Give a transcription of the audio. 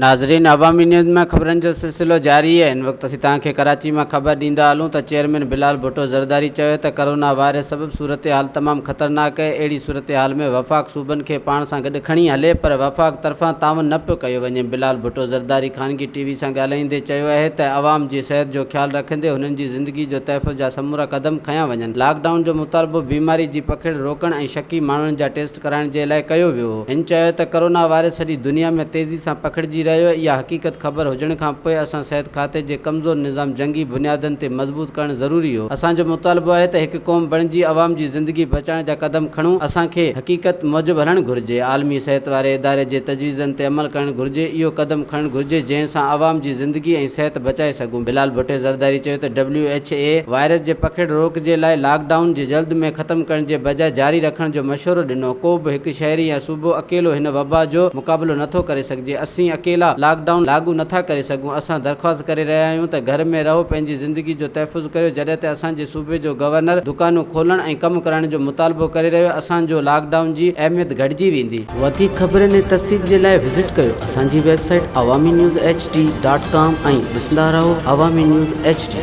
ناظرين عوامي نيوز ۾ خبرن جو سلسلو جاري آهي هن وقت اسين توهان کي ڪراچي مان خبر ڏيندا هلون ته چيئرمين بلال ڀٽو زرداري چيو ته ڪرونا وائرس سبب صورتحال تمام خطرناڪ آهي اهڙي صورتحال ۾ وفاق صوبن کي پاڻ سان گڏ کڻي هلي پر وفاق طرفان تعاون نه پيو ڪيو وڃي بلال ڀٽو زرداري خانگي ٽي وي سان ڳالهائيندي چيو اهي ته عوام جي صحت جو خيال رکندي هنن جي زندگي جو تحفظ جا سمورا قدم کنيا وڃن لاڪ ڊائون جو مطالبو بيماري جي پکيڙ روڪڻ ۽ شڪي ماڻهن جا ٽيسٽ ڪرائڻ جي لاء ڪيو ويو هو. هن چيو ته ڪرونا وائرس سڄي دنيا ۾ تيزي سان پکڙجي رهيو آهي، اها حقيقت خبر هجڻ کان پوء اسان صحت کاتي جي ڪمزور نظام جنگي بنيادن تي مضبوط ڪرڻ ضروري هو. اسان جو مطالبو آهي ته هڪ قوم بڻجي عوام جي زندگي بچائڻ جا قدم کڻون، اسان کي حقيقت موجب هلڻ گهرجي، عالمي صحت واري اداري جي تجويزن تي عمل ڪرڻ گهرجي، اهو قدم کڻڻ گهرجي جنهن سان عوام جي زندگي ۽ صحت بچائي سگهون. بلال ڀٽي زرداري چيو ته ڊبليو ايڇ اي وائرس جي پکيڙ روڪ جي لاء لاڪ ڊائون جي جلد ۾ ختم ڪرڻ جي بجاء جاري رکڻ جو مشورو ڏنو، ڪو به هڪ شهري يا صوبو اڪيلو هن وبا جو مقابلو نٿو ڪري سگهجي، اسين اڪيلا لاڪ ڊائون لاڳو نٿا ڪري سگهون، اسان درخواست ڪري رهيا آهيون ته گهر ۾ رهو پنهنجي زندگي جو تحفظ ڪريو، جڏهن ته اسان جي صوبي جو گورنر دڪانون کولڻ ۽ ڪم ڪرائڻ جو مطالبو ڪري رهيو، اسان جو لاڪ ڊائون جي اهميت گهٽجي ويندي. وڌيڪ خبرن ۽ تفصيل جي لاء وزٽ ڪيو اسان جي website Awami news H D dot com ۽ ڏسندا رهو عوامي نيوز ايڇ ڊي.